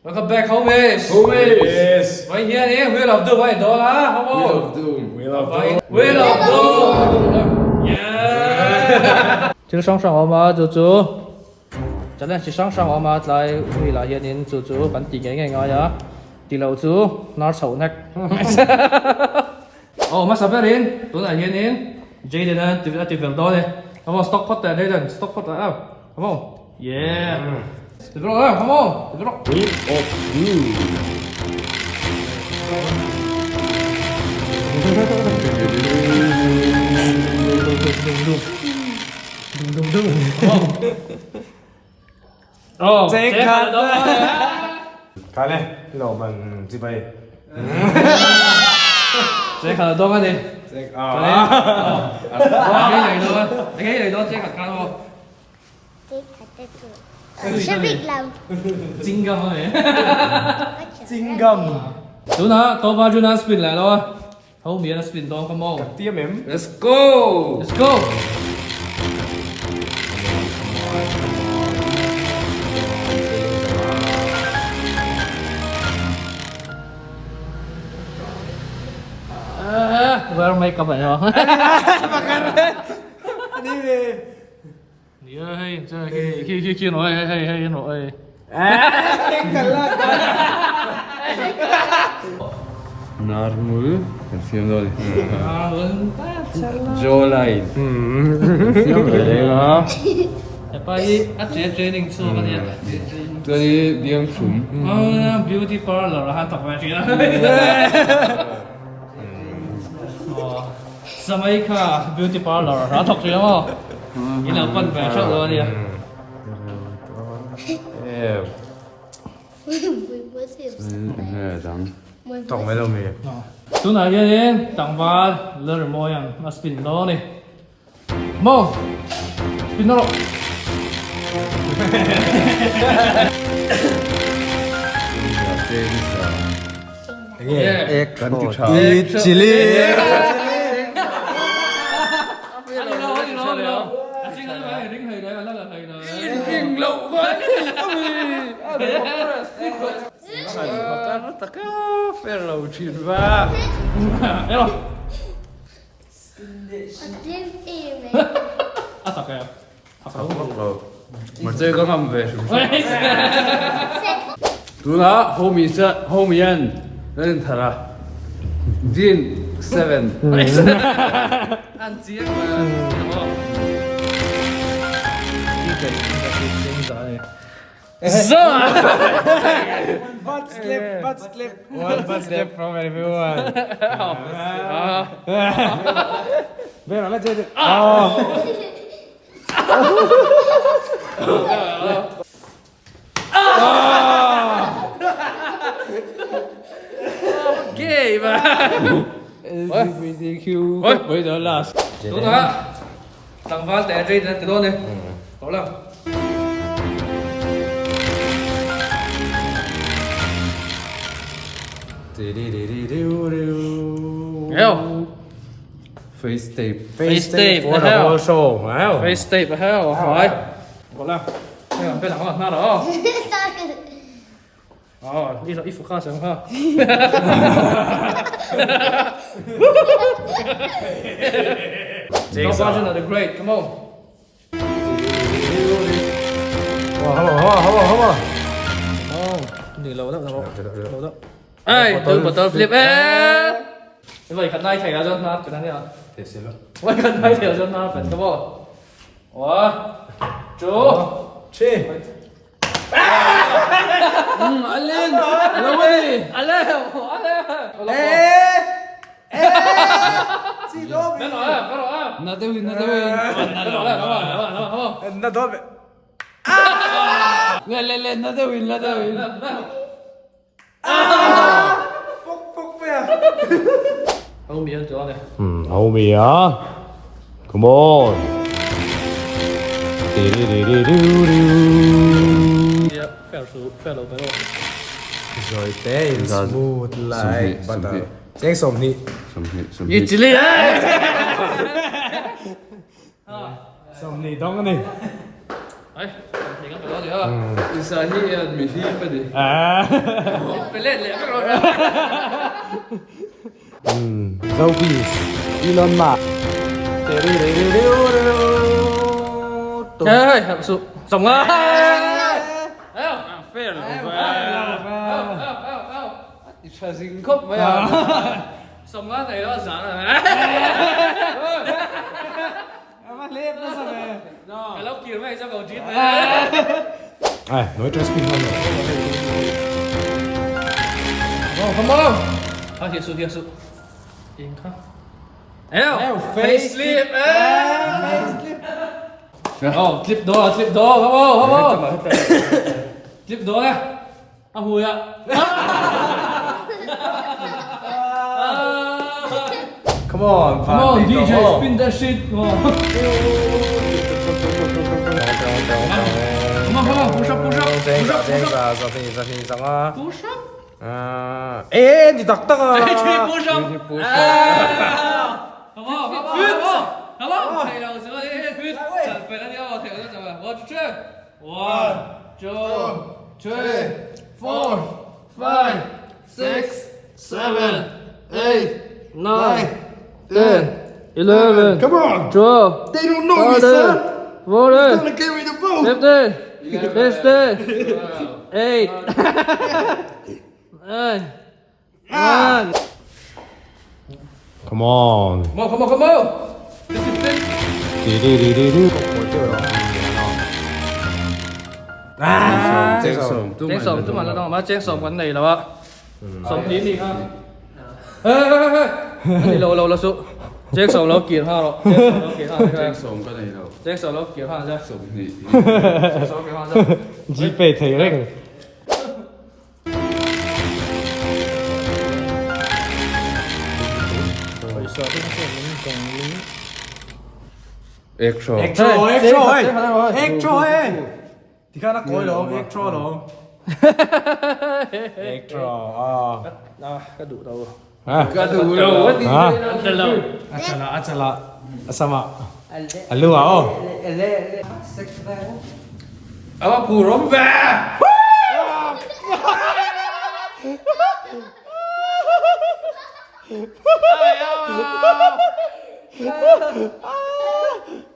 Welcome back homies. Homies. Vai hian i Wheel of Doom a in dawn a, come on. Wheel of Doom. Wheel of Doom. Wheel of Doom. Yeah. Thil hrang hrang a awm a chu chu challenge chi hrang hrang a awm a tlai wheel ah hianin chu chu kan ti ngei ngei ngai a ti lo chu hnar chhoh nek. Aw hmasa berin tunah hianin Jayden a a ti fel dawn e. Come on stop phawt teh Jayden stop phawt teh come on. Yeah. Ti rawh eh come on ti rawh. Wheel of Doom. Aw Cheng cheng khat. khat dawn e. Kha le lo man chi bai. Cheng khat dawn a ni. Cheng a. Engei lei dawn engei lei dawn cheng khat khan aw. Cheng khat te chu. Hre bik lo. Chingam a ni. Chingam. Tunah Toba Juna spin leh lo a. Ho mian a spin dawn ka maw. Ka tiam em. Let's go. Let's go. Wear makeup anh ho. Ani ve. Nia hei che khi khi khi khi nói hei hei hei nói. Narmul kan siam dawn ni. Jawline kan siam ve reng a. Hepa hi a che training chhuak a nia. Chuan hi biang thlum. Beauty parlour a han thawk ve thin a. Samai kha beauty parlour a thawk thin a maw. In lo pan ve hreuh lo a nia. Tawk mai lo mi. Tunah hianin tlangval Lalrimawi ang a spin dawn a ni. Maw! Spin rawh! Enge kan ti tha. Chili. Mahse ka ngam ve hrim hrim. Tunah homie se homie an kan in thar a Din 7. An chiang One butt slip, butt slip. One butt slip from everyone. Vera, let's do it. Oh. Gay mà. LGBTQ Ôi, bây giờ là Đúng rồi ạ. Tlangval teh rei te dawn e. Tawh lang. Eo. Face tape. Face tape for the whole show. Wow. Face tape heo. Hỏi. Tawh lang. Cái nào mà đó. Ờ, đi rồi, ít phục kha xem ha. Top version of the great, come on. Wow, hông hông hông hông. Ni lo deuh lo deuh. Ai, tu bottle flip e. Vậy khát nai thei a chuan hnar kan ania. Vậy khát nai thei a chuan hnar kan come on. One, two, Three. Alin! Alo ani! Ale, ale. Eh! Chi do Bên rồi, bên rồi. Na deuhin, na deuhin. Bên rồi, bên rồi, bên rồi. Na do be. Le le le, na deuhin, na deuhin. Phúc phúc ve. Hau mi an chuan e. Hau mi a. Come on. Nia, fair su, fair lo mai aw. Zawi te in smooth like butter. Cheng 20. 20, I 20. chili e! 20 dawng a ni. Ai, 20. Isa hi hian mi hlip a ni. Pe let leh vek rawh. Zobis, Elon Musk. Hey, hey, su, sawm nga. Fair lo ve. A ti tha zing khawp mai a. Sawm nga nei lo a zan a. Ka lo kir mai chuan ka lo ṭit mai. Ai, noi try speed man. Oh, come on. Ha, hian su, hian su. Eng kha. Eo, face slip. Face slip. Oh, clip do, clip do. Come on, come on. Clip do nè. A hmui ah. Come on, Come on, DJ, spin that shit. Come on, come on, push up, push up, push up, push up. Push up. Eh, ni tak tak ah. Push up. Come on, come on, come on. Come on. Thầy đầu sửa đi, huyết. Phải là đi, thầy đầu sửa. One, two, one, two, three, four, five, six, seven, eight, nine, 10, 11, Come on! 12, They don't know me, son! 14, Gonna carry the boat! 15, 16, 8, 9, 1. Come on. Come on, come on, come on. Di di di di di. Cheng sawm tumah la dawng a, cheng sawm kan nei lo a, sawmhnih ni kha. Hey hey hey, a ni lo lo la suh, cheng sawm lo kir nghal rawh, cheng sawm lo kir nghal che. Cheng sawm ka nei lo. Cheng sawm lo kir nghal che. Sawmhnih. Cheng sawm kir nghal che. Gpay thei reng. Ekthraw. Ekthraw, ekthraw hei. Ekthraw hei. Tikhan a kawi lo, ekthraw lo. Ekthraw a. Ka duh lo. Ka duh lo a ti A lo. A chala, a chala. A sama. A lu ah aw. A va phur awm ve.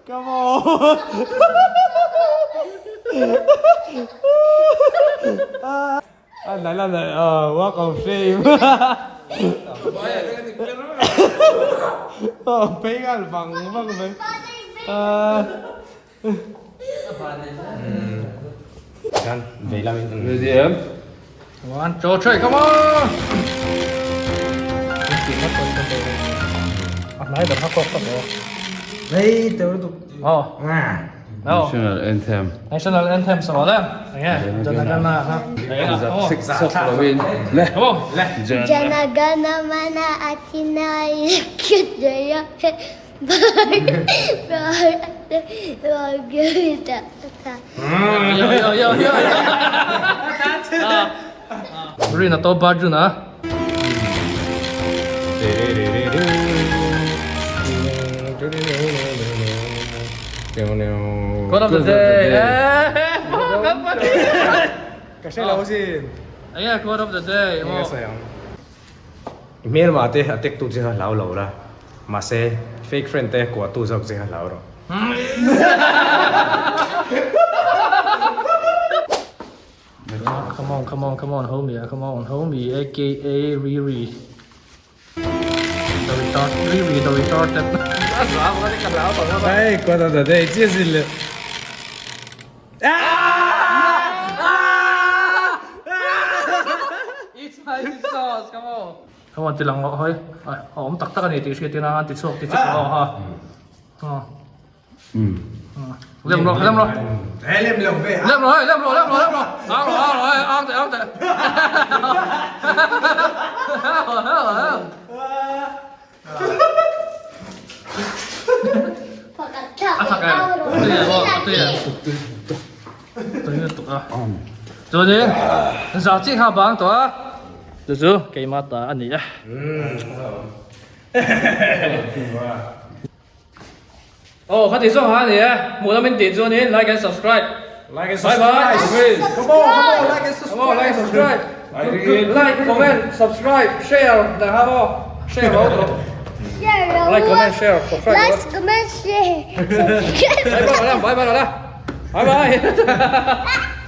Come on.来来来，walk of shame. Ờ, phê ngal vang vang mai. Kan, vei lam in. Ready em? One, two, three, come on! Vei teu tu. Oh. National anthem. National anthem sa wala. Ayan, dyan na gana ha. Ayan, Sik sok lovin. Le. Come on. Le. Jana Gana Mana Adhinayaka Jaya Bharat Bhagya Vidhata. Yo yo yo yo. Rina to Barjuna. Quote of the day. Ka hre lo sin. Ayan, quote of the day. Hmel mah te a tek tu che kha hlau lo la. Mahse fake friend te kuah tu zawk che kha hlau rawh. Come on, come on, come on, homie, come on, homie, aka Riri. The retard, Riri, the retarded. Hey, quote of the day, 这是了。 It's my sauce, come on. Come on, tilang lo hoi. Ai, awm tak tak a ni tih hriat ina a ti chhuak ti chhuak lo ha. Lem rawh, lem rawh. Eh, lem lo ve. Lem rawh, lem rawh, lem rawh, lem rawh. Ang rawh, ang rawh, ang teh, ang teh. A thak em? Tui em aw, tui em. Tui lutuk a. Chuanin, zah chi kha bang tawh a. Chu chu keimah ta a ni e. Aw, kha ti zawng ha a ni e. Hmuh lam in tih chuanin like and subscribe. Like and Bye bye. subscribe. Come on, come on, like and Come on, like and subscribe. subscribe. Like, comment, subscribe, share, 大家好，share 好多。 Share Like, comment, share, subscribe. Like, comment, share. 拜拜啦，拜拜啦，拜拜。